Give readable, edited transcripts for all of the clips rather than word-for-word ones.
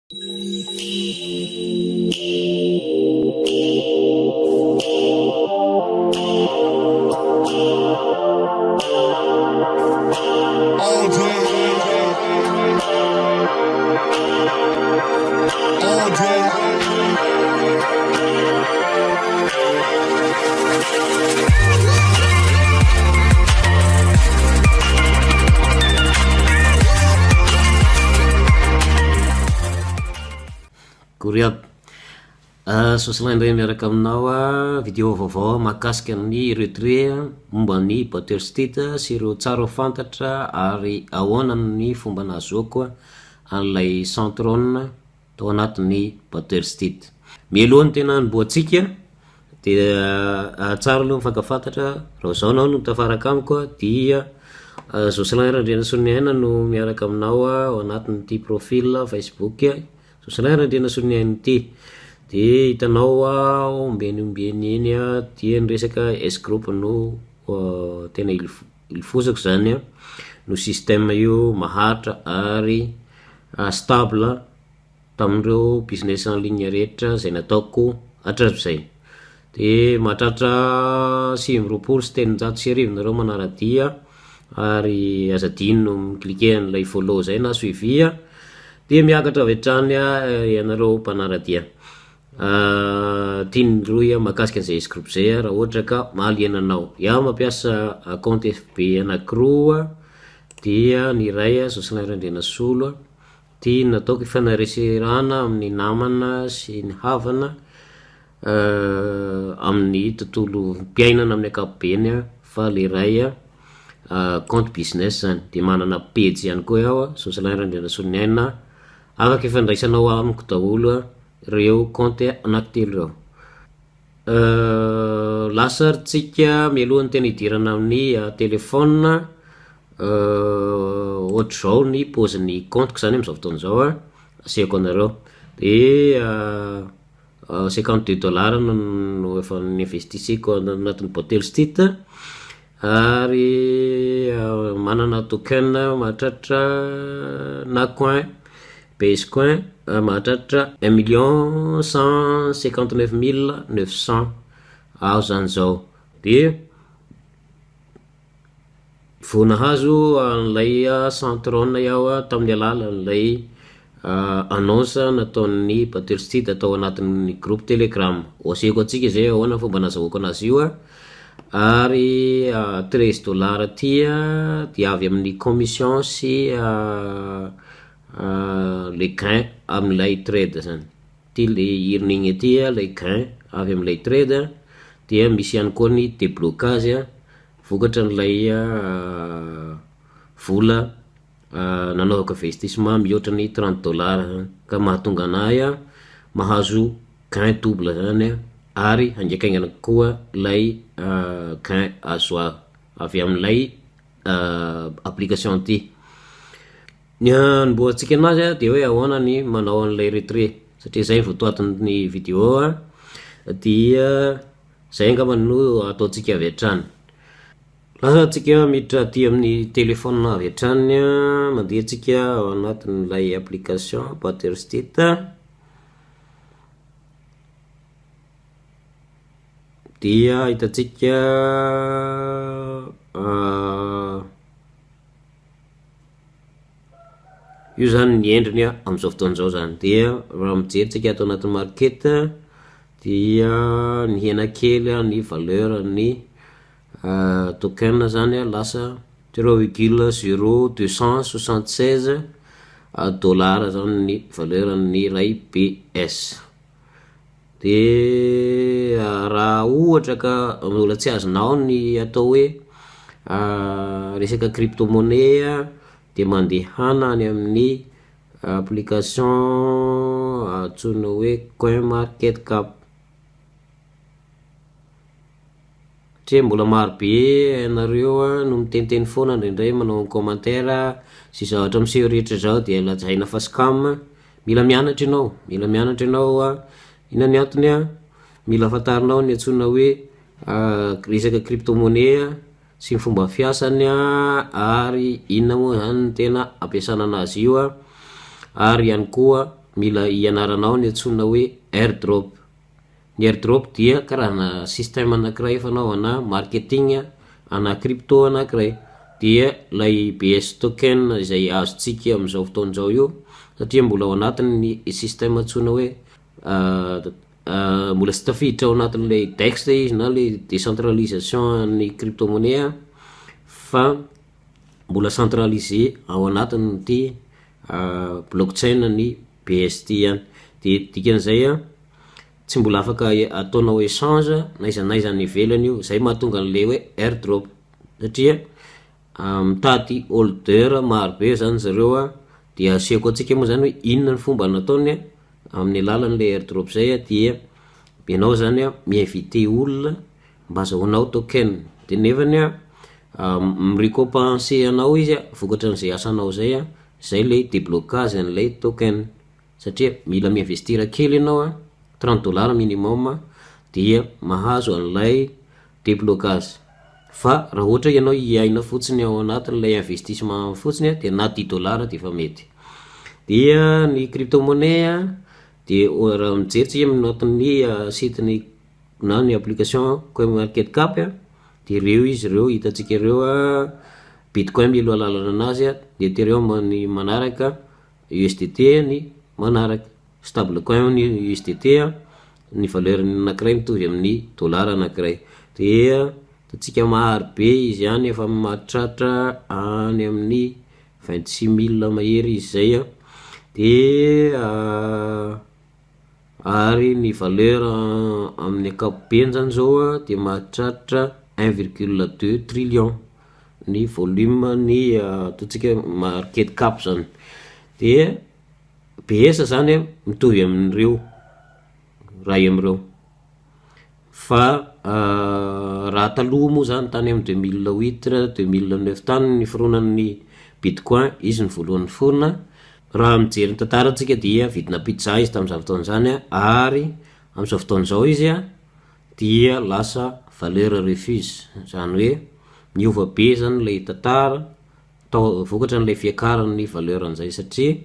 Akory aby. Jocelyn indray miaraka aminao a, video vaovao mahakasika ny retrait momba ny Butter Street sy ireo tsara ho fantatra ary ahoana ny fomba nahazoako an'ilay Centron tao anatin'ny Butter Street. Mialoha ny tena hanombohantsika dia tsara aloha mifankafantatra, raha izao ianao no tafaraka amiko dia Jocelyn Randrianasoloniaina no miaraka aminao ao anatin'ity profil Facebook Jocelyn Randrianasoloniaina ity. Dia hitanao aho ombieny ombieny eny dia ny resaka S group no tena ilofosako izany no système io maharitra ary stable tamin'ireo business en ligne rehetra izay nataoko hatramizay. Dia mahatratra 329 nareo manara-dia ary aza adino mi-cliquer an'ilay follow izay na suivi dia miakatra avy hatrany ianareo mpanara-dia. Tian'ny rohy mahakasika an'izay S group izay raha ohatra ka mahaliana anao. Iaho mampiasa compte FB anakiroa dia ny iray Jocelyn Randrianasolo, ity nataoko hifanareserana amin'ny namana sy ny havana amin'ny tontolom-piainana amin'ny ankapobeny fa le iray compte business zany. Dia manana pejy ihany koa aho Jocelyn Randrianasoloniaina, afaka ifandraisanao amiko daholo ireo compte anankitelo ireo. Lasa ary tsika mialohan'ny tena hidirana amin'ny telephone, ohatr'izao ny paozin'ny compte-ko zany amin'izao fotoana izao an, asehoko anareo. Dia 52 dollars no efa ni-investisseko anatin'ny Botel Street ary manana token mahatratra na coin, base coin mahatratra un million cent cinquante neuf mille neuf cent aho zany zao. Dia vao nahazo an'ilay Centron aho tamin'ny alalan'ilay annonce nataon'ny Buttersteed tao anatin'ny groupe Telegram. Ho asehoko antsika izay ahoana ny fomba nazahoako anazy io ary 13 dollars ity dia avy amin'ny commission sy le gain amin'ilay trade zany. Ity le earning ity ilay gain avy amin'ilay trade dia misy ihany koa ny déblocage vokatra an'ilay vola nanaovako investissement mihoatra ny 30 dollars zany ka mahatonga anahy mahazo gain double zany ary haingankaingana kokoa ilay gain azo avy amin'ilay application ity. Ny hanombohantsika anazy dia hoe ahoana ny manao an'ilay retrait satria zay ny votoatin'ny video dia zay angamba no ataontsika avy hatrany. Lasa tsika miditra aty amin'ny telephone avy hatrany, mandeha tsika ao anatin'ilay application Buttersteed. Dia hitantsika io zany ny endriny amin'izao fotoana izao zany. Dia raha mijery tsika ato anatin'ny market dia nihena kely ny valeur ny token zany lasa trois virgule zero deux cent soixante seize dollar zany ny valeur ny iray BS. Dia raha ohatra ka mbola tsy azonao ny atao hoe resaka crypto monnaie dia mandehana any amin'ny application antsoina hoe coin market cap. Satria mbola maro be ianareo no miteniteny foana indraindray manao commentaire sy zavatra miseho rehetra izao dia lazaina fa scam. Mila mianatra ianao, mila mianatra ianao a, inona ny antony a? Mila fantarinao ny antsoina hoe resaka crypto monnaie sy ny fomba fiasany a, ary inona moa zany no tena ampiasana anazy io a, ary ihany koa. mila hianaranao ny antsoina hoe airdrop. Ny airdrop dia karazana système anankiray fanaovana marketing ana crypto anankiray, dia ilay BS token izay azontsika amin'izao fotoana izao io, satria mbola ao anatin'ny système antsoina hoe, mbola tsy tafiditra ao anatin'ilay DEX izy na le décentralisation ny crypto monnaie fa mbola centralisé ao anatin'ity blockchain ny BS ty ihany. De dikan'izay a, tsy mbola afaka ataonao échange na aiza na aiza any ivelany io, zay mahatonga an'le hoe airdrop satria mitady holder marobe zany zareo a. De asehoko antsika moa zany hoe inona ny fomba nataony amin'ny alalan'le airdrop zay a. Dia ianao zany a mi-invité olona mba azahoanao token, de nefany a mi-récompenser anao izy a vokatran'izay asanao zay a, zay le déblocage an'ilay token, satria mila mi-investir kely ianao a, 30 dollars minimum, dia mahazo an'ilay déblocage. Fa raha ohatra ianao hiaina fotsiny ao anatin'ilay investissement fotsiny a, de na 10 dollars de efa mety. Dia ny crypto monnaie a, de raha mijery tsika anatin'ny site-ny na ny application CoinMarketCap a, de reo izy reo hitantsika reo a: bitcoin mialoha lalana anazy a, de ethereum ny manaraka, USDT ny manaraka, stable coin ny USDT a, ny valeur-ny anankiray mitovy amin'ny dollara anankiray. Dia hitantsika marobe izy any, efa mahatratra any amin'ny 26 000 mahery izy zay a. De ary ny valeur amin'ny ankapobeny zany zao a, de mahatratra 1,2 trillion ny volume ny ataontsika hoe market cap zany. De BS zany a mitovy amin'ireo ray am'ireo, fa raha taloha moa zany, tany amy 2008, 2009 tany ny fironan'ny bitcoin, izy ny voalohany forona. Raha mijery ny tantara antsika dia vidina pizza izy tam'izany fotoana zany a. Ary am'izao fotoana zao izy a dia lasa valeur refuge, zany hoe miova be zany lay tantara tao vokatra n'lay fiakaran'ny valeur an'izay, satria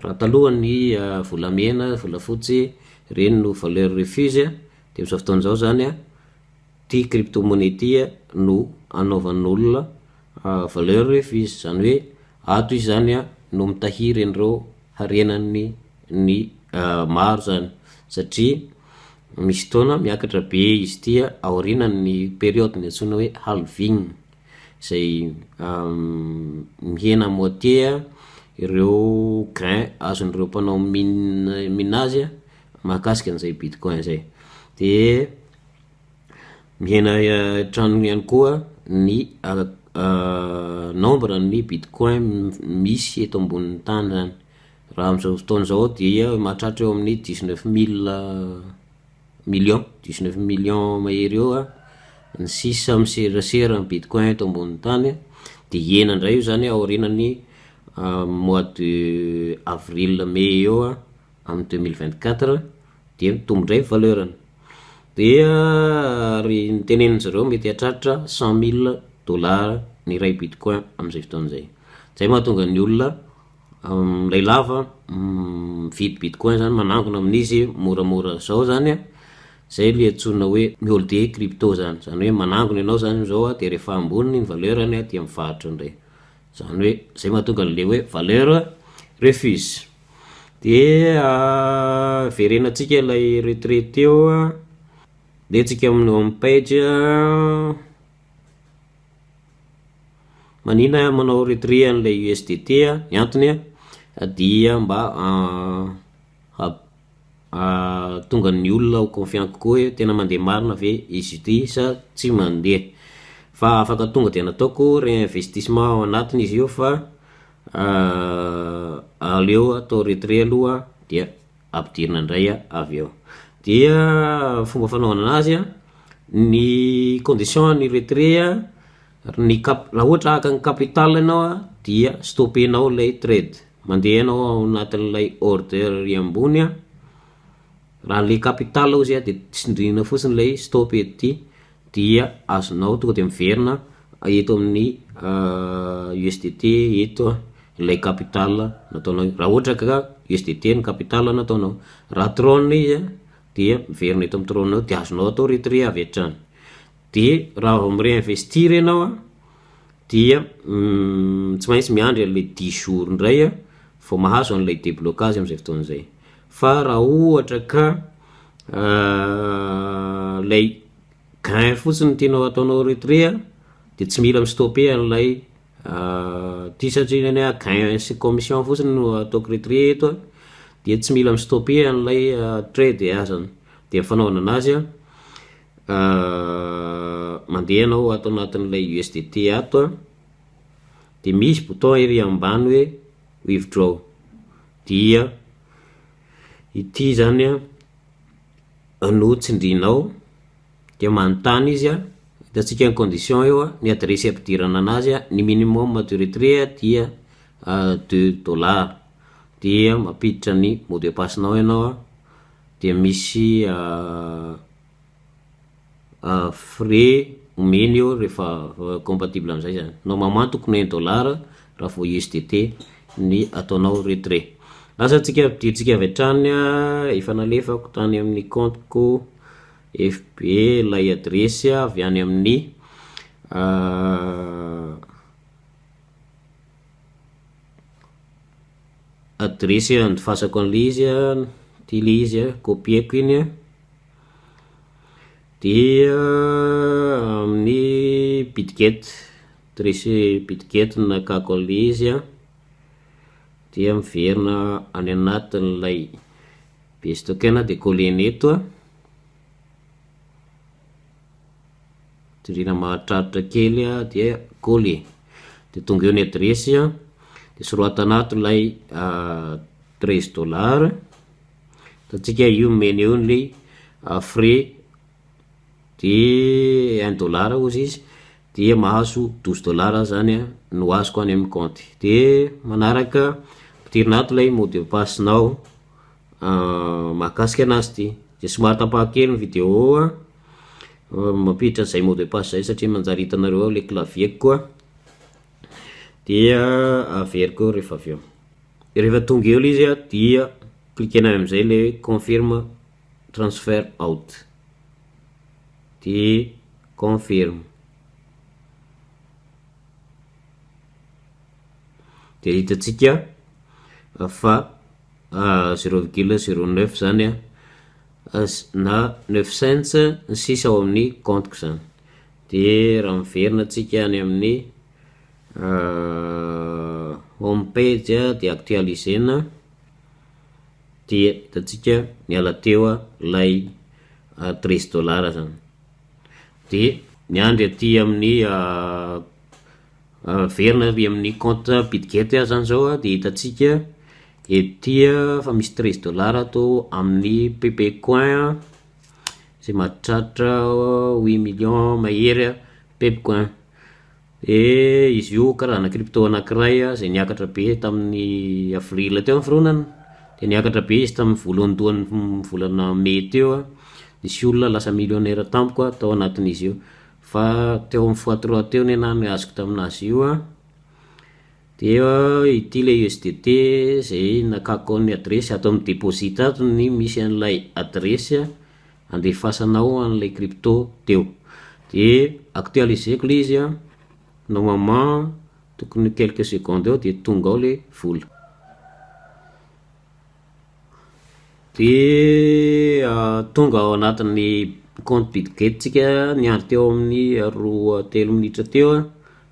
raha taloha ny volamena, volafotsy reny no valeur refuge, de am'izao fotoana zao zany a ty crypto monnaie ty a no anaovan'olona valeur refuge, zany hoe ato izy zany a no mitahiry an'ireo harenany ny maro zany, satria misy fotoana miakatra be izy ty a aorianany période ny antsoina hoe halving, zay mihena moitié a ireo gain azon'ireo mpanao mine minazy a mahakasika an'izay bitcoin zay. De mihena trano ihany koa ny nombre ny bitcoin misy eto ambonin'ny tany zany. Raha am'izao fotoana zao dia mahatratra eo amin'ny 19 mille millions, 19 millions mahery eo a ny sisa miserasera ny bitcoin eto ambonin'ny tany. De hihena indray io zany aorianany mois de avril, mai eo a amy 2024, de mitombo ndray valeur-ny. Dia ary nytenenin zareo mety hatratra 100 000 dollars ny ray bitcoin am'izay fotoana zay. Zay mahatonga ny olona lay lava mividy bitcoin zany, manangona amin'izy moramora zao zany a. Zay le antsoina hoe mi-holder crypto zany, zany hoe manangona ianao zany zao a, de rehefa ambony ny valeur-ny a dia mivarotra indray, zany hoe zay mahatonga an'le hoe valeur refuge. De verenantsika ilay retrait teo a, de tsika amin'ny home page. Manina manao retrait an'ilay USDT a? Ny antony a dia mba tonga ny olona ho confiant kokoa hoe tena mandeha marina ve izy ity sa tsy mandeha. Fa afaka tonga de nataoko réinvestissement ao anatiny izy io, fa aleo atao retrait aloha dia ampidirina indray a avy eo. Dia fomba fanaovana anazy a, ny condition ny retrait a, ny cap- raha ohatra haka ny capital ianao a, dia stoppenao lay trade mandeha ianao ao anatin'ilay order ry ambony a. Raha le capital ozy a, de tsindrina fotsiny lay stop eto ty, dia azonao tonga de miverina eto amin'ny USDT eto. ilay capital nataonao io, raha ohatra ka USDT ny capital nataonao. Raha Tron izy a dia miverina eto amin'ny Tron eo dia azonao atao retrait avy hatrany. Dia raha vao mi-reinvestir ianao a dia tsy maintsy miandry an'ilay dix jours indray a vao mahazo an'ilay déblocage amin'izay fotoana izay. Fa raha ohatra ka lay gain fotsiny no tianao ataonao retrait a de tsy mila mi-stopper an'ilay ty satria zany a gain sy commission fotsiny no ataoko retrait eto a dia tsy mila mi-stopper an'ilay trade azany. De ny fanaovana anazy a mandeha ianao ato anatin'ilay USDT ato a de misy bouton ery ambany hoe withdraw, dia ity zany a no tsindrinao dia manontany izy a, hitantsika ny condition eo a, ny adresy ampidirana anazy a, ny minimum de retrait dia 2 dollars, dia mampiditra ny mot de passe-nao ianao a de misy frais omeny eo rehefa compatible am'zay zany. Normalement tokony 1 dollar raha vao USDT ny ataonao retrait. Lasa antsika ampidiritsika avy hatrany a, efa nalefako tany amin'ny compte-ko FB lay adresy avy any amin'ny adresy andifasako an'le izy a, ty le izy a, copieko iny a dia amin'ny Bitget, adresy Bitget no nakako an'le izy a, dia miverina any anatin'ilay base token de collena eto a, tsindriana mahatratra kely a dia coller, de tonga eo ny adresy a, de soratana ato ilay 13 dollars, hitantsika io omeny eo ny frais de 1 dollar hozy izy dia mahazo 12 dollars zany a no azoko any amin'ny compte. De manaraka ampidirina ato ilay mot de passe-nao mahakasika anazy ty, de somary tapaha kely ny vidéo a mampiditra an'izay mot de passe zay satria manjary hitanareo ao le clavier-ko a, dia averiko eo rehefa avy eo. De rehefa tonga eo le izy a dia cliquena am'izay le confirme transfer out, de confirme, de hitantsika fa 0,09 zany a na 9 cents ny sisa ao amin'ny compte-ko zany. De raha miverina antsika any amin'ny home page de actualisena dia hitantsika niala teo a lay 13 dollars zany. De miandry aty amin'ny verina ary amin'ny compte Bitget aho zany zao a de hitantsika etya fa misy 13 dollars ato amin'ny Pepe Coin zay mahatratra 8 millions mahery a Pepe Coin. De izy io karazana crypto anankiray a zay niakatra be tamin'ny avril teo ny fironana, de niakatra be izy tamin'ny voalohandohan'ny volana mai teo a, nisy olona lasa millionnaire tampoka tao anatin'izy io, fa teo amin'ny fois trois teo ny anahy no azoko taminazy io a. De ity le USDT zay nakako ny adresy ato amin'ny deposit ato ny misy an'ilay adresy andefasanao an'ilay crypto teo, de actualiseko le izy a, normalement tokony quelques secondes eo de tonga ao le vola. De tonga ao anatin'ny compte Bitget tsika niandry teo amin'ny 2, 3 minitra teo a,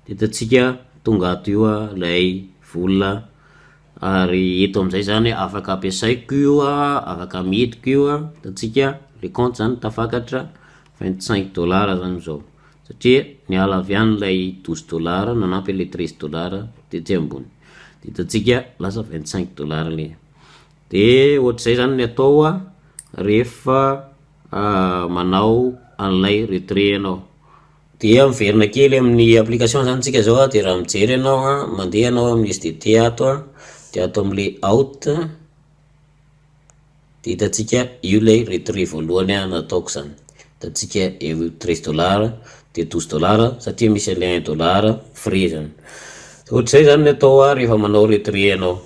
de hitantsika tonga ato io a lay vola ary eto am'izay zany afaka ampiasaiko io a, afaka amidiko io a, hitantsika le compte zany tafakatra 25 dollars zany zao satria niala avy any lay 12 dollars nanampy an'le 13 dollars tetsy ambony, de hitantsika lasa 25 dollars le. De ohatr'izay zany ny atao a rehefa manao an'ilay retrait ianao. Dia miverina kely amin'ny application zany tsika zao a, de raha mijery ianao a, mandeha ianao amin'ny USDT ato a, de ato am'le out de hitantsika io lay retrait voalohany a nataoko zany, hitantsika eo 13 dollars de 12 dollars satria misy an'le 1 dollar frais zany. Ohatr'izay zany ny atao a rehefa manao retrait ianao.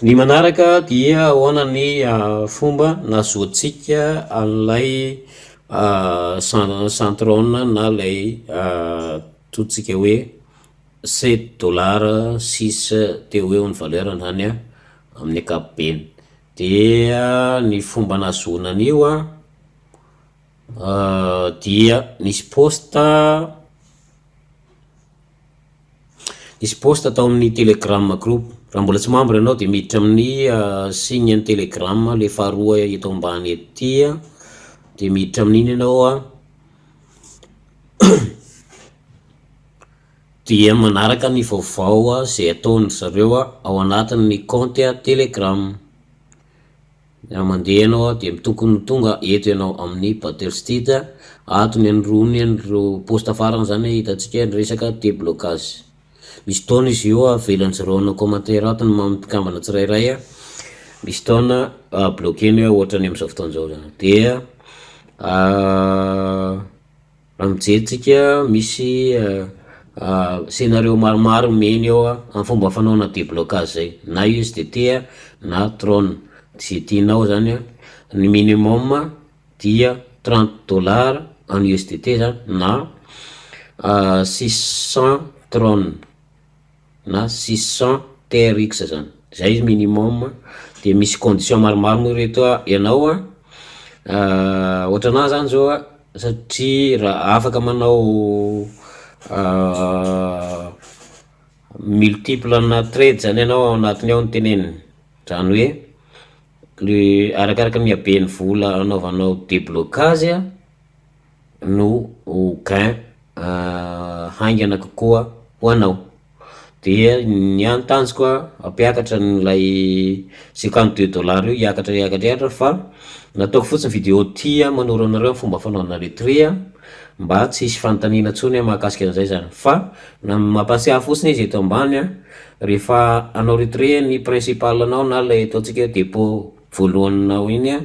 Ny manaraka dia ahoana ny fomba nahazoantsika an'ilay 100 Tron na ilay ataontsika hoe 7 dollar 6 teo ho eo ny valeur-ny zany a amin'ny ankapobeny. Dia ny fomba nahazoana an'io a dia nisy post tao amin'ny Telegram group. Raha mbola tsy membre ianao de miditra amin'ny signe ny Telegram le faharoa eto ambany ety a, de miditra amin'iny ianao a, dia manaraka ny vaovao a zay ataon-dry zareo a ao anatin'ny compte Telegram. Raha mandeha ianao a de tokony tonga eto ianao amin'ny Battlestead, ato ny an'irony an'ireo post farany zany hitantsika ny resaka déblocage. Misy fotoana izy io avelan-dry zareo hanao commentaire ato ny mpikambana tsirairay a, misy fotoana bloquer-ny hoe ohatrany am'zao fotoana zao zany. Dia raha mijery tsika misy scénario maromaro omeny eo a amy fomba fanaovana déblocage zay, na USDT a na Tron, zay tianao zany a. Ny minimum dia 30 dollars en USDT zany na 600 Tron na 600 TRX zany, zay izy minimum. De misy condition maromaro moa reto a ianao a, ohatra anahy zany zao a, satria raha afaka manao multiple na trade zany ianao ao anatiny ao no teneniny, zany hoe le arakaraky ny haben'ny vola anaovanao déblocage a no ho gain haingana kokoa ho anao. Dia ny ahy ny tanjoko a hampiakatra an'ilay 52 dollars io, hiakatra, hiakatra, hiakatra, fa nataoko fotsiny vidéo ty a manoro anareo fomba fanaovana retrait a mba tsy hisy fanontaniana intsony a mahakasika an'izay zany. Fa na mampatsiahy fotsiny izy eto ambany a, rehefa hanao retrait ny principal anao na lay ataontsika hoe dépôt voalohaninao iny a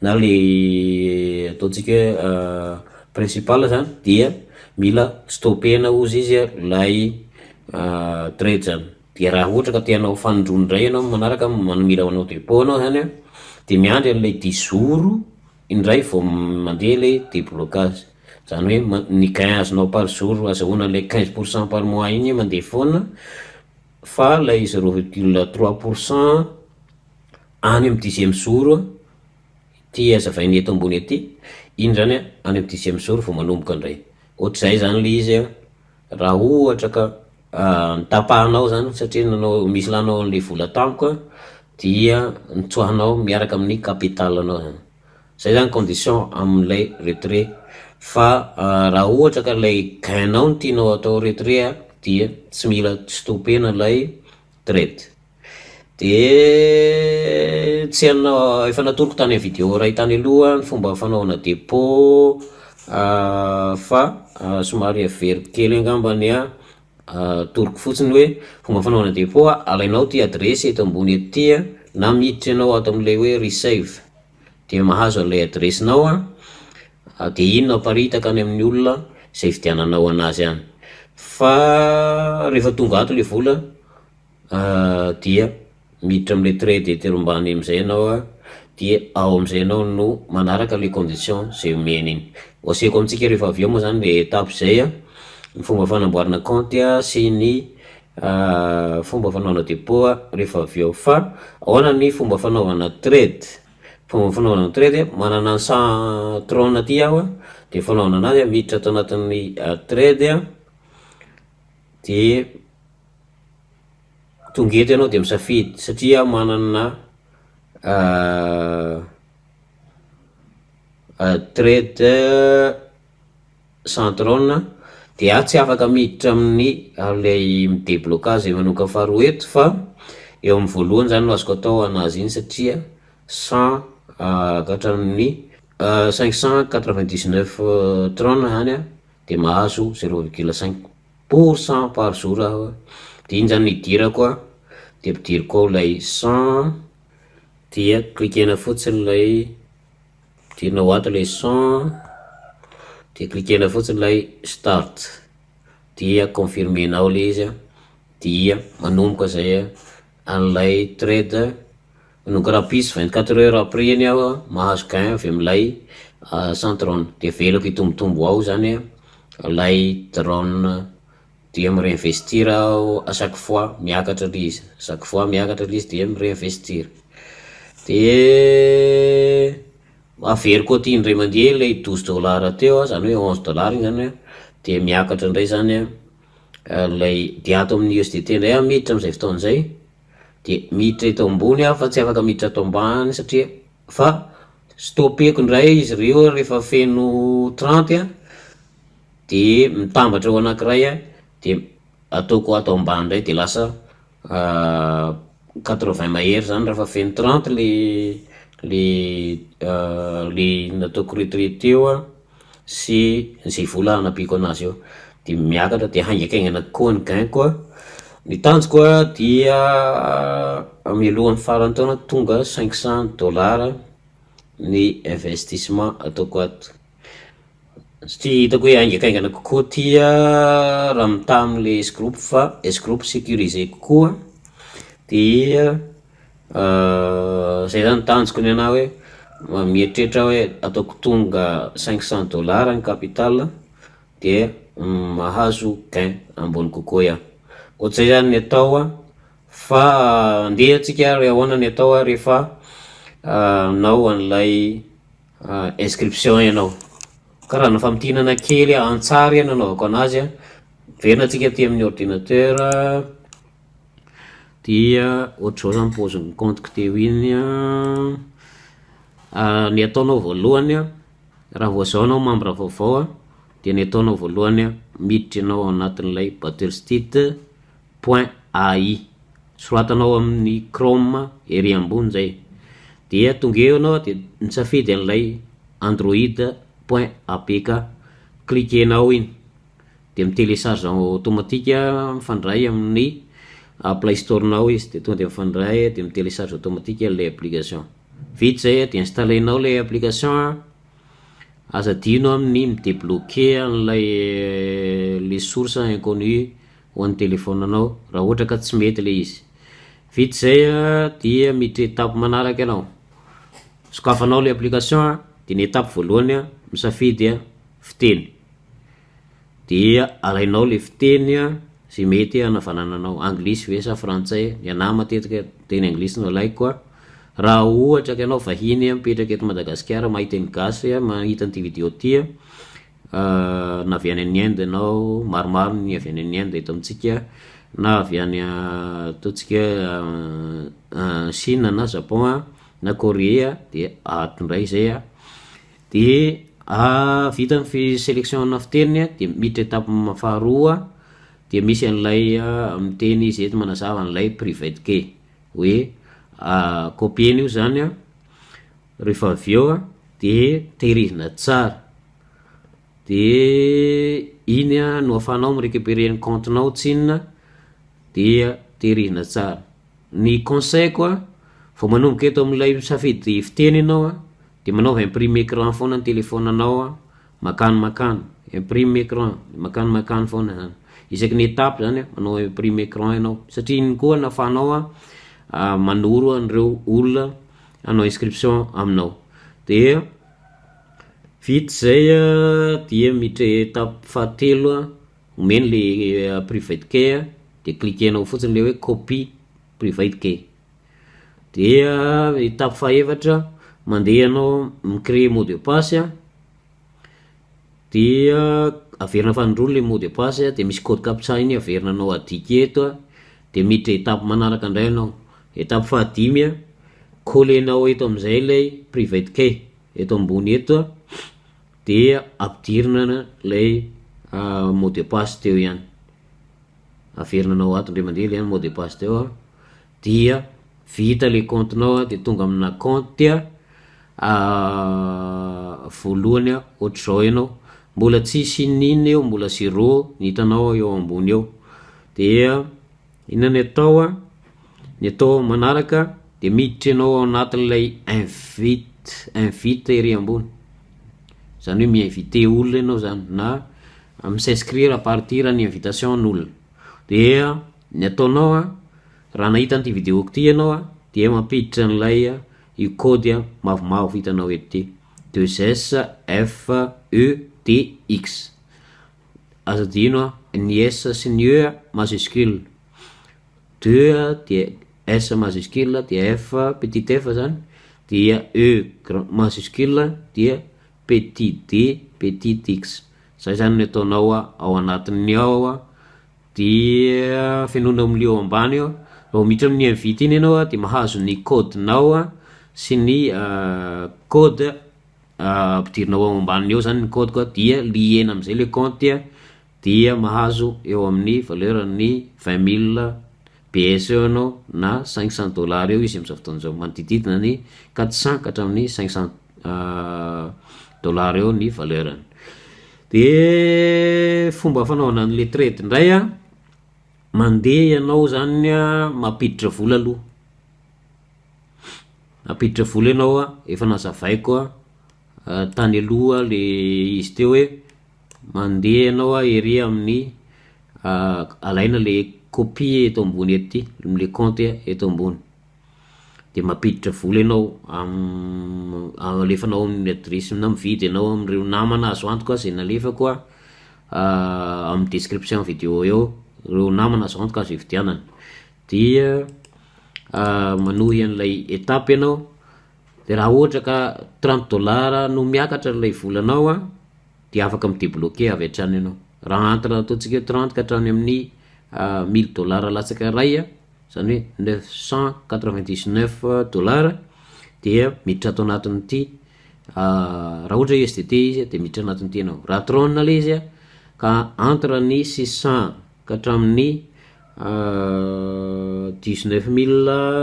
na le ataontsika hoe principal zany, dia mila stoppena hozy izy a lay trade zany. De raha ohatra ka te hanao fanindroany ndray ianao manaraka, mila manao dépôt anao zany a, de miandry an'ilay 10 jours indray vao mandeha le déblocage, zany hoe ny gain azonao par jour azahoana an'lay 15 % par mois igny mandeha foana, fa lay 0,3 % any amy 10e jour ty azavainy eto ambony aty iny zany a, any amy 10e jour vao manomboka indray. Ohatr'izay zany le izy a raha ohatra ka nitapahanao zany satria nanao misy lanao an'le vola tampoka dia nitsoahanao miaraka amin'ny capital anao zany, zay zany condition am'lay retrait. Fa raha ohatra ka lay gain-nao no tianao atao retrait a dia tsy mila stoppena lay trade. De tsy hanao, efa natoroko tany amy vidéo ray tany aloha ny fomba fanaovana dépôt fa somary averiko kely angambany a, atoroko fotsiny hoe fomba fanaovana dépôt a: alainao ty adresy eto ambony eto ty a, na miditra ianao ato am'lay hoe receive de mahazo an'lay adresinao a, de iny no aparitaka any amin'ny olona zay ividiananao anazy any. Fa rehefa tonga ato le vola dia miditra am'le trade eto ambany am'zay ianao a, dia ao am'zay ianao no manaraka le condition zay omeny iny. Ho asehoko amintsika rehefa avy eo moa zany le étape zay a, ny fomba fanamboarana compte a sy ny fomba fanaovana dépôt a rehefa avy eo. Fa ahoana ny fomba fanaovana trade? Fomba fanaovana trade: manana ny 100 Tron aty aho a, de fanaovana anazy a miditra ato anatin'ny trade a, de tonga eto ianao de misafidy satria manana trade 100 Tron, de aho tsy afaka miditra amin'ny lay mi-déblocage manomboka faharoa eto, fa eo amy voalohany zany no azoko atao anazy iny satria 100 ka hatramin'ny 599 Tron zany a de mahazo 0,5 % par jour aho. De iny zany no idirako a, de ampidiriko ao lay 100, dia cliquena fotsiny lay, ampidirinao ato lay 100, de cliquena fotsiny lay start. dia confirmer-nao le izy a, dia manomboka zay a an'ilay trade. Manomboka rahampitso, 24 heures après iny aho a mahazo gain avy am'lay 100 Tron, de avelako hitombotombo ao zany a lay Tron, dia mi-réinvestir aho à chaque fois miakatra le izy, chaque fois miakatra le izy dia mi-réinvestir. De averiko aty indray mandeha lay 12 dollars teo a, zany hoe 11 dollars iny zany a, de miakatra indray zany a lay, de ato amin'ny USDT ndray aho miditra am'zay fotoana zay, de miditra eto ambony aho fa tsy afaka miditra ato ambany satria fa stopeko indray izy reo rehefa feno 30 a, de mitambatra ho anankiray a, de ataoko ato ambany ndray, de lasa 80 mahery zany rehefa feno 30 le nataoko retrait teo a sy zay vola anampiako anazy eo, de miakatra de haingakaingana kokoa ny gain-ko a. Ny tanjoko a dia mialohan'ny faran'ny taona tonga 500 dollars ny investissement ataoko ato, satria hitako hoe haingakaingana kokoa ty a raha mitaha am'le S Group, fa S Group sécurisé kokoa. Dia zay zany tanjoko ny anahy, hoe mieritreritra aho hoe ataoko tonga 500 dollars ny capital de mahazo gain ambony kokoa iaho. Ohatr'izay zany ny atao a, fa andeha antsika hoe ahoana ny atao a rehefa anao an'ilay inscription ianao, karaha na famintinana kely an-tsary nanaovako anazy a. Miverina antsika aty amin'ny ordinateur, dia ohatr'izao zany paozin'ny compte-ko teo iny a. Ny ataonao voalohany a, raha vao zao anao membre vaovao a, de ny ataonao voalohany a, miditra ianao ao anatin'ilay battlesteed.ai, soratanao amin'ny Chrome ery ambony zay, dia tonga eo anao de misafidy an'ilay android.apk, cliquenao iny de mi-télécharge automatique, mifandray amin'ny Play Store-nao izy, de tonga de mifandray, de mi-télécharge automatique lay application. Vita zay a, de installenao lay application a. Aza adino amin'ny mi-débloquer an'lay le source inconnue ho an'ny telefaonanao raha ohatra ka tsy mety le izy. Vita zay a, dia miditra étape manaraka ianao, sokafanao le application a, de ny étape voalohany a, misafidy a fiteny, dia alainao le fiteny a zay mety anavanananao, anglisy ve sa frantsay. Ny anahy matetika teny anglisy no alaiko a. Raha ohatra ka ianao vahiny a mipetraka eto Madagasikara, mahay teny gasy a, mahita an'ity vidéo ty a, na avy any any Inde ianao, maromaro ny avy any any Inde eto amintsika, na avy any ataontsika hoe Chine na Japon a na Korea, de ato indray zay a. De vita ny fi- sélection-na fiteniny a, de miditra étape faharoa, de misy an'ilay miteny izy eto manazava an'ilay private key, hoe copiena io zany a rehefa avy eo a, de tehirizina tsara, de iny a no ahafahanao mi-récupérer ny compte-nao tsinona, dia tehirizina tsara. Ny conseil-ko a, vao manomboka eto am'ilay misafidy fiteny ianao a, de manaova imprime écran foana ny telefaonanao a, makany makany imprime écran, makany makany foana zany isaky ny étape zany a, manao imprime écran ianao, satria iny koa no ahafahanao a manoro an'ireo olona hanao inscription aminao. De vita zay a, dia miditra étape fahatelo a, omeny le private key a, de cliquenao fotsiny le hoe copie private key. Dia étape fahaefatra, mandeha ianao mi-créer mot de passe a, dia averina fanindroany le mot de passe a, de misy code captcha iny averinanao adika eto a, de miditra étape manaraka indray ianao. Étape fahadimy a, collenao eto am'izay lay private key eto ambony eto a, dia ampidirina lay mot de passe teo ihany, averinanao ato indray mandeha le mot de passe teo a, dia vita le compte-nao a, de tonga amina compte a voalohany a ohatr'izao ianao, mbola tsisy inoninona eo, mbola zéro ny hitanao eo ambony eo. Dia inona ny atao a? Ny atao manaraka de miditra ianao ao anatin'ilay invite ery ambony, zany hoe mi-inviter olona ianao zany na Mi-s'inscrire à partir ny invitation n'olona. Dia ny ataonao a, raha nahita an'ity vidéo-ko ty ianao a, dia mampiditra an'ilay io code mavomavo hitanao eto ty, deux S F E D X. Aza adino a, ny S sy ny E majuscule, deux dia S majuscule dia F petit f zany, dia E grand majuscule dia petit d petit x. Zay zany ny ataonao a ao anatin'ny ao a, dia fenoina am'le eo ambany eo. Vao miditra amin'ny invite iny ianao a, de mahazo ny code-nao a sy ny code ampidirinao ao ambaniny eo zany ny code koa, dia liena am'zay le compte a, dia mahazo eo amin'ny valeur-ny 20 000 BS eo anao na 500 dollars eo izy am'izao fotoana zao, manodididina ny 400 ka hatramin'ny 500 dollars eo ny valeur-ny. De fomba fanaovana an'le trade ndray a, mandeha ianao zany a mampiditra vola aloha, mampiditra vola ianao a, efa nazavaiko a tany aloha le izy teo hoe mandeha ianao a ery amin'ny alaina le copie eto ambony eto ty, le compte eto ambony, de mampiditra vola ianao alefanao amin'ny adresy na mividy ianao am'ireo namana azo antoka zay nalefako a amin'ny description vidéo eo, reo namana azo antoka azo ividianana. Dia manohy an'ilay étape ianao, de raha ohatra ka 30 dollars no miakatra lay volanao a, de afaka mi-débloquer avy hatrany ianao. Raha entre ataontsika hoe 30 ka hatrany amin'ny 1000 dollars latsaka ray a, zany hoe 999 dollars, dia miditra ato anatin'ity raha ohatra hoe USDT izy de miditra anatin'ity ianao. Raha Tron le izy a, ka entre ny 600 ka hatramin'ny 19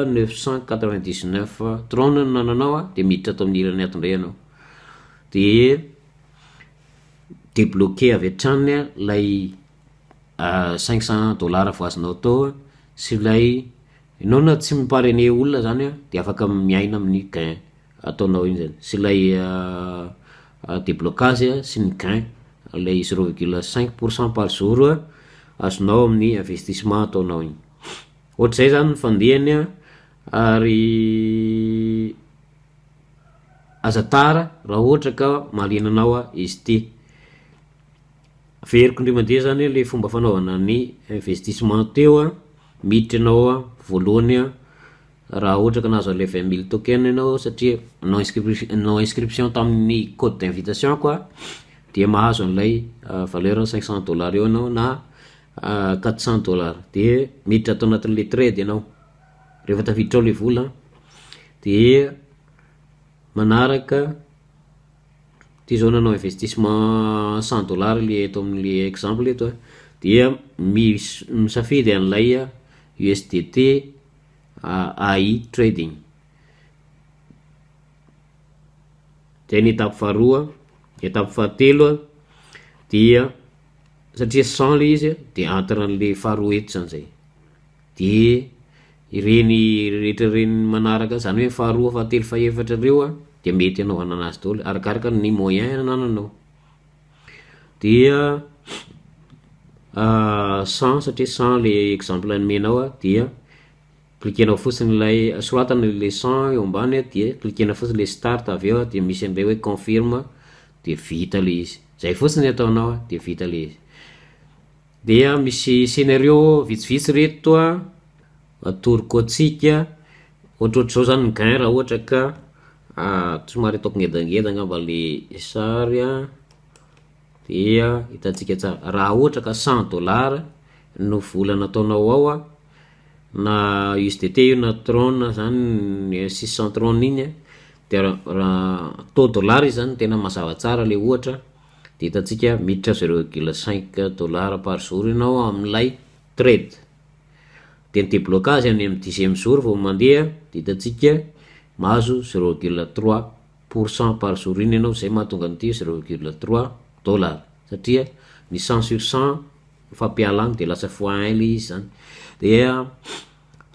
999 Tron no nananao a, de miditra ato amin'ny ilany ato indray ianao, de débloqué avy hatrany a lay 500 dollars voazonao tao sy lay ianao na tsy mi-parrainer olona zany a, de afaka miaina amin'ny gain ataonao iny zany sy lay déblocage sy ny gain lay 0,5 % par jour azonao amin'ny investissement ataonao igny. Ohatr'izay zany ny fandehany a, ary aza tara raha ohatra ka mahaliana anao a izy ty. Averiko indray mandeha zany le fomba fanaovana ny investissement teo a, miditra ianao a voalohany a, raha ohatra ka nahazo an'le 20 000 token ianao satria nanao inscription tamin'ny code d'invitation koa, dia mahazo an'ilay valeur 500 dollars eo anao na 400 dollars, de miditra atao anatin'le trade ianao rehefa tafiditra ao le vola, de manaraka ty zao nanao investissement 100 dollars le eto amin'le exemple eto a, dia misafidy an'ilay USDT AI trading. Zay ny étape faharoa. Étape fahatelo a, dia satria 100 le izy de entre an'le faharoa eto zany zay, de ireny rehetra reny manaraka zany hoe faharoa, fahatelo, fahefatra reo a, de mety anaovana anazy daholo arakaraka ny moyen anananao. Dia 100 satria 100 le exemple nomenao a, dia cliquenao fotsiny lay soratana le 100 eo ambany a, dia cliquena fotsiny le start avy eo a, de misy an'ilay hoe confirme, de vita le izy. Zay fotsiny ataonao a, de vita le izy. Dia misy scénario vitsivitsy reto a atoroko atsika, ohatrohatr'izao zany ny gain raha ohatra ka somary ataoko ngedangeda angamba le sary a, dia hitantsika tsara. Raha ohatra ka 100 dollars no vola nataonao ao a, na USDT io na Tron zany 600 Tron iny a, de raha taux dollar izy zany tena mazava tsara le ohatra, de hitantsika miditra 0,5 dollar par jour ianao amin'ilay trade. De ny déblocage any amy dixième jour vao mandeha, de hitantsika mahazo 0,3 % par jour iny ianao, zay mahatonga an'ity 0,3 dollar, satria ny 100 sur 100 fampiala agny de lasa fois un le izy zany. Dia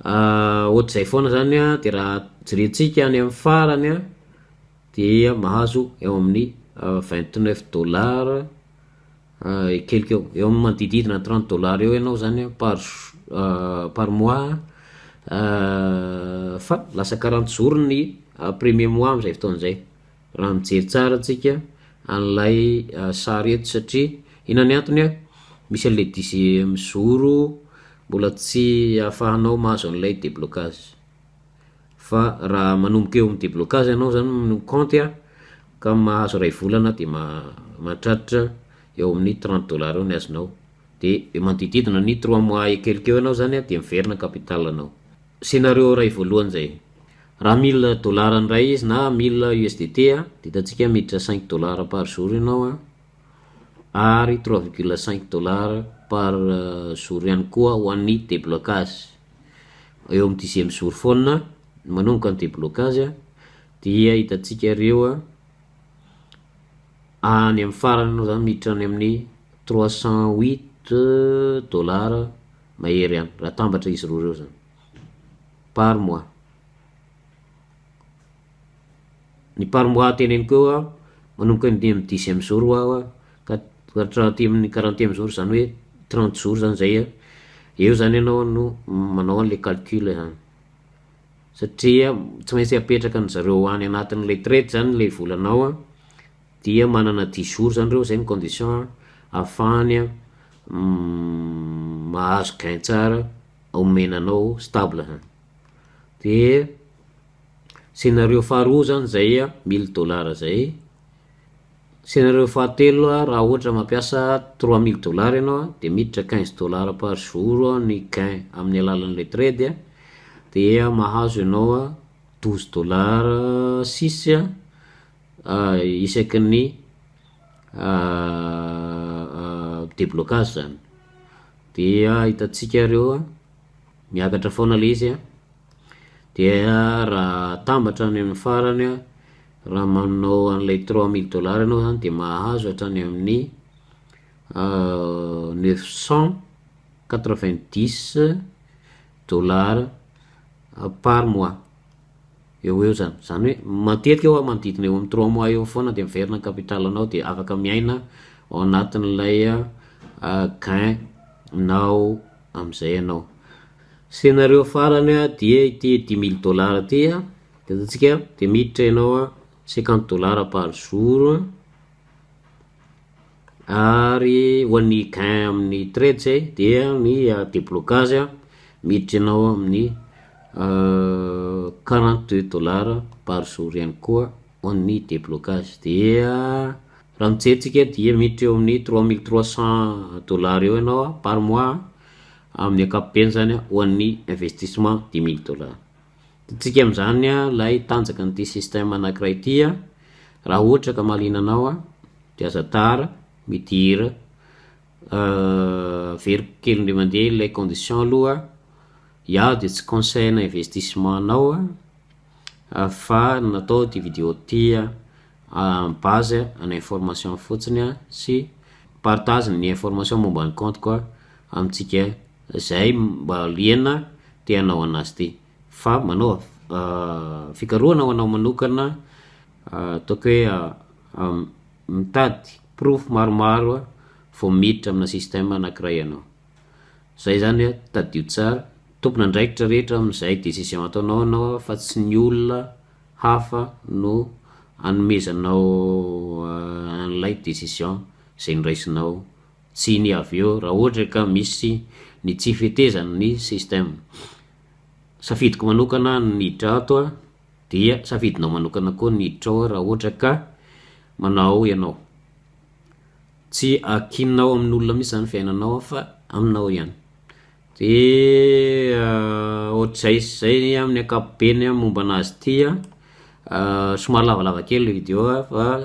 ohatr'izay foana zany a, de raha jerentsika any amy farany a, dia mahazo eo amin'ny 29 dollars. Kelikely eo, eo amin'ny manodidididina ny 30 dollars eo ianao zany par par mois fa lasa 40 jours ny premier mois am'zay fotoana zay, raha mijery tsara antsika an'lay sary eto satria inona ny antony a? Misy an'le dixième jour mbola tsy ahafahanao mahazo an'ilay déblocage, fa raha manomboka eo amy déblocage ianao zany no compte a ka mahazo ray volana de mahatratra eo amin'ny 30 dollars eo ny azonao, de manodidididina ny 3 mois kelikeo ianao zany a de miverina capital-nao. Scénario ray voalohany zay. Raha 1000 dollars ndray izy na 1000 USDT a, de hitantsika miditra 5 dollars par jour ianao a, ary 3,5 dollars par jour ihany koa ho an'ny déblocage. Eo amy 10e jour foana manomboka ny déblocage a, dia hitantsika reo a, any amy farany anao zany miditra any amin'ny 308 dollars mahery any raha atambatra izy roa reo zany par mois. Ny par mois teneniko eo a, manomboka ny amy 10e jour aho a ka hatraty amin'ny 40e jour, zany hoe 30 jours zany zay a, eo zany ianao no manao an'le calcul zany, satria tsy maintsy apetraka any zareo any anatin'le trade zany le volanao a, dia manana 10 jours zany reo, zay ny condition ahafahany a mahazo gain tsara omenanao stable zany. De scénario faharoa zany zay a, 1000 dollars zay. Scénario fahatelo a, raha ohatra mampiasa 3000 dollars ianao a, de miditra 15 dollars par jour ny gain amin'ny alalan'le trade a, dia mahazo ianao a 12 dollars six a isaky ny déblocage zany. Dia hitantsika reo a, miakatra foana le izy a, dia raha atambatra any amy farany a, raha manao an'ilay 3000 dollars ianao zany de mahazo hatrany amin'ny 990 dollars par mois eo ho eo zany. Zany hoe matetika eo a manodidina eo amy 3 mois eo foana de miverina capital-nao, de afaka miaina ao anatin'ilay gain nao am'izay ianao. Scénario farany a dia ity 10 000 dollars ty a, de ataontsika de miditra ianao a 50 dollars par jour ary ho an'ny gain amin'ny trade zay, dia ny déblocage a miditra ianao amin'ny 42 dollars par jour ihany koa ho an'ny déblocage. Dia raha mijery tsika dia miditra eo amin'ny 3300 dollars eo ianao a par mois amin'ny ankapobeny zany a ho an'ny investissement 10 000 dollars. Tsika am'zany a lay tanjaka an'ity système anankiray ty a, raha ohatra ka mahaliana anao a de aza tara midira. Averiko kely indray mandeha ilay condition aloha, iaho de tsy conseil na investissement anao a, fa natao ty vidéo ty a base ana information fotsiny a sy partage ny information momba ny compte koa amitsika zay mba liana te hanao anazy ty, fa manao fikarohana ho anao manokana, ataoko hoe mitady porofo maromaro a vao miditra amina système anankiray ianao. Zay zany a, tadidio tsara, tompon'andraikitra rehetra am'izay décision ataonao anao fa tsy ny olona hafa no anomezanao an'ilay décision zay noraisinao tsiny avy eo raha ohatra ka misy ny tsy fetezan'ny système. Safidiko manokana ny niditra ato a, dia safidinao manokana koa ny niditra ao raha ohatra ka manao ianao. Tsy ankininao amin'olona mihitsy zany fiainanao fa aminao ihany. De ohatr'izay sy zay amin'ny ankapobeny momba anazy ty a, somary lavalava kely le vidéo a fa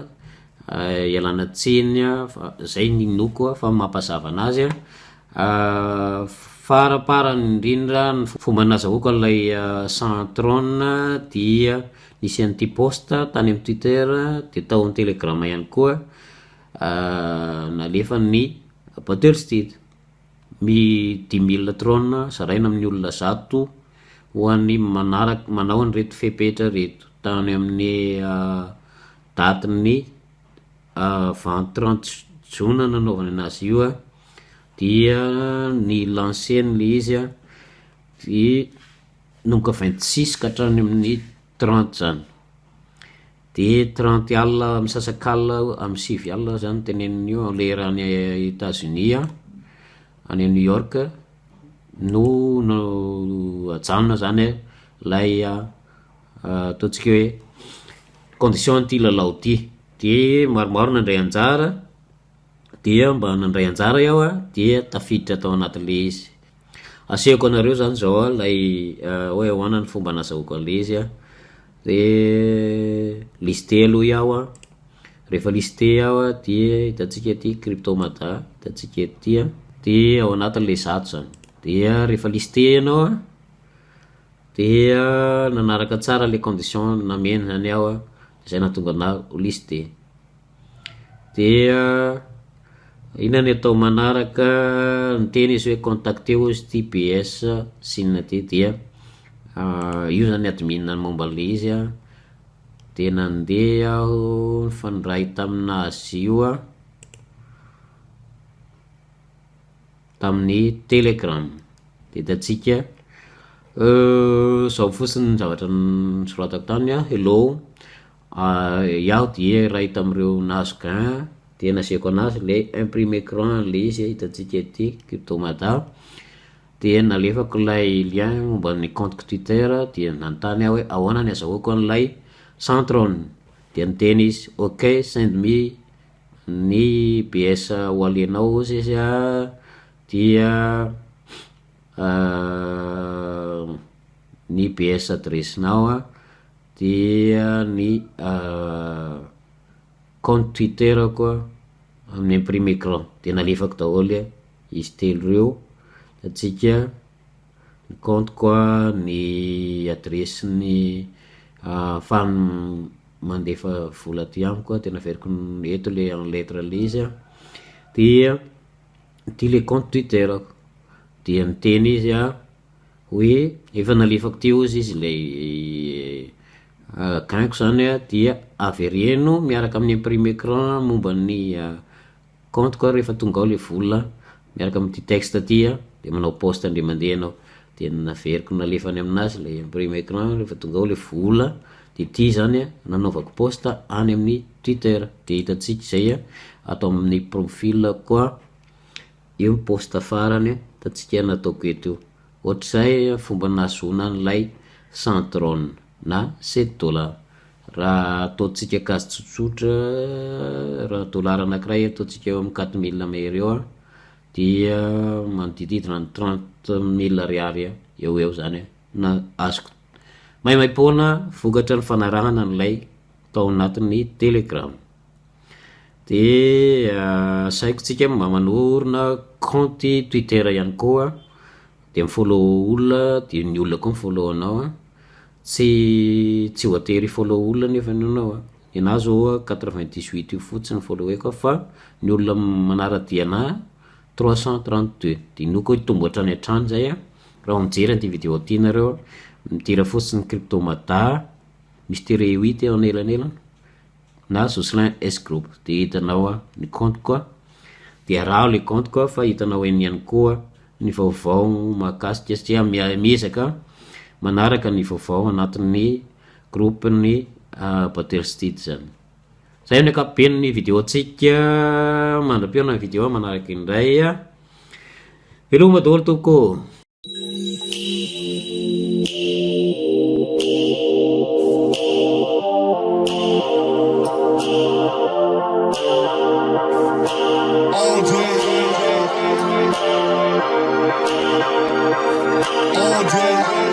ialana tsiny a, fa zay no inoako a fa mampazava anazy a. Faraparany indrindra ny fomba nazahoako an'ilay 100 Tron dia nisy an'ity post tany amy Twitter, de tao amy Telegram ihany koa, nalefany Battlesteed mi 10 000 Tron zaraina amin'ny olona 100 ho an'ny manaraky manao an'ireto fepetra reto tany amin'ny datin'ny 20 30. jona nanaovana anazy io a, dia ny lancer-ny le izy a de nanomboka 26 ka hatrany amin'ny 30 zany, de 30 alina misasakalina amy 9 alina zany tenenin'io lera any Etats-Unis a, any New York no no ajanona zany lay ataontsika hoe condition an'ity lalao ty. De maromaro nandray anjara, dia mba nandray anjara iaho a, dia tafiditra tao anatin'le izy. Asehoko anareo zany zao a lay hoe ahoana ny fomba nazahoako an'le izy a, de listé aloha iaho a, rehefa listé aho a de hitantsika ty Crypto Mada, hitantsika eto ty a, de ao anatin'le 100 zany. Dia rehefa listé ianao a, dia nanaraka tsara le condition nameno zany aho a, zay nahatonga anahy ho listé. Dia inona ny atao manaraka? Niteny izy hoe contacteo izy ty BS Sina ty, dia io zany admin momba an'le izy a, de nandeha aho nifandray taminazy io a tamin'ny Telegram. De hitantsika zao fotsiny ny zavatra nosoratako tany a: hello, iaho dia iray tamin'ireo nahazo gain, de nasehoko anazy le imprime écran an'le izy hitantsika ety Crypto Mada, de nalefako lay lien momba ny compte Twitter, dia nanontany aho hoe ahoana ny azahoako an'ilay 100 Tron, de niteny izy: ok, send me ny BS wallet-nao hozy izy a, dia ny BS adressinao a, dia ny compte Twitter koa amin'ny imprime écran, de nalefako daholo izy telo reo, hitantsika ny compte-ko a, ny adresiny ahafahany mandefa vola aty amiko a, de naveriko eto le en lettre le izy a, dia ty le compte Twitter-ko. De niteny izy a hoe efa nalefako ty hozy izy lay gain-ko zany a, dia avereno miaraka amin'ny imprime écran momba ny compte-ko rehefa tonga ao le vola miaraka am'ty texte ty a, de manao post indray mandeha anao. De naveriko nalefany aminazy le imprime écran rehefa tonga ao le vola, de ty zany a nanaovako post any amin'ny Twitter, de hitantsika zay a ato amin'ny profil koa io post farany hitantsika nataoko eto io. Ohatr'izay fomba nahazoana an'ilay 100 Tron na 7 dollars. Raha ataontsika kajy tsotsotra, raha dollara anakiray ataontsika eo amy 4 mille mahery eo a, dia manodidididina ny 30 000 ariary eo ho eo zany na azoko maimaimpoana vokatra ny fanarahana an'ilay tao anatin'ny Telegram. De asaiko tsika mba manorina compte Twitter ihany koa, de mi-follow olona, de ny olona koa mi-follow anao a, tsy voatery hi-follow olona nefa anao a, ny anahy zao a 98 io fotsiny followeko fa ny olona manara-dia anahy 332, de inoako hoe hitombo hatrany hatrany zay a. Raha mijery an'ity vidéo ty nareo, midira fotsiny Crypto Mada misy tiret huit eo anelanelany na Jocelyn S Group, de hitanao a ny compte-ko a, de araho le compte-ko a fa hitanao eny ihany koa ny vaovao mahakasika, satria miezaka manaraka ny vaovao anatin'ny groupe-ny Battlesteed zany. Zay ny ankapobeny ny vidéo antsika, mandra-pihaona ny vidéo manaraka indray a. Veloma daholo tompoko. All day. All day.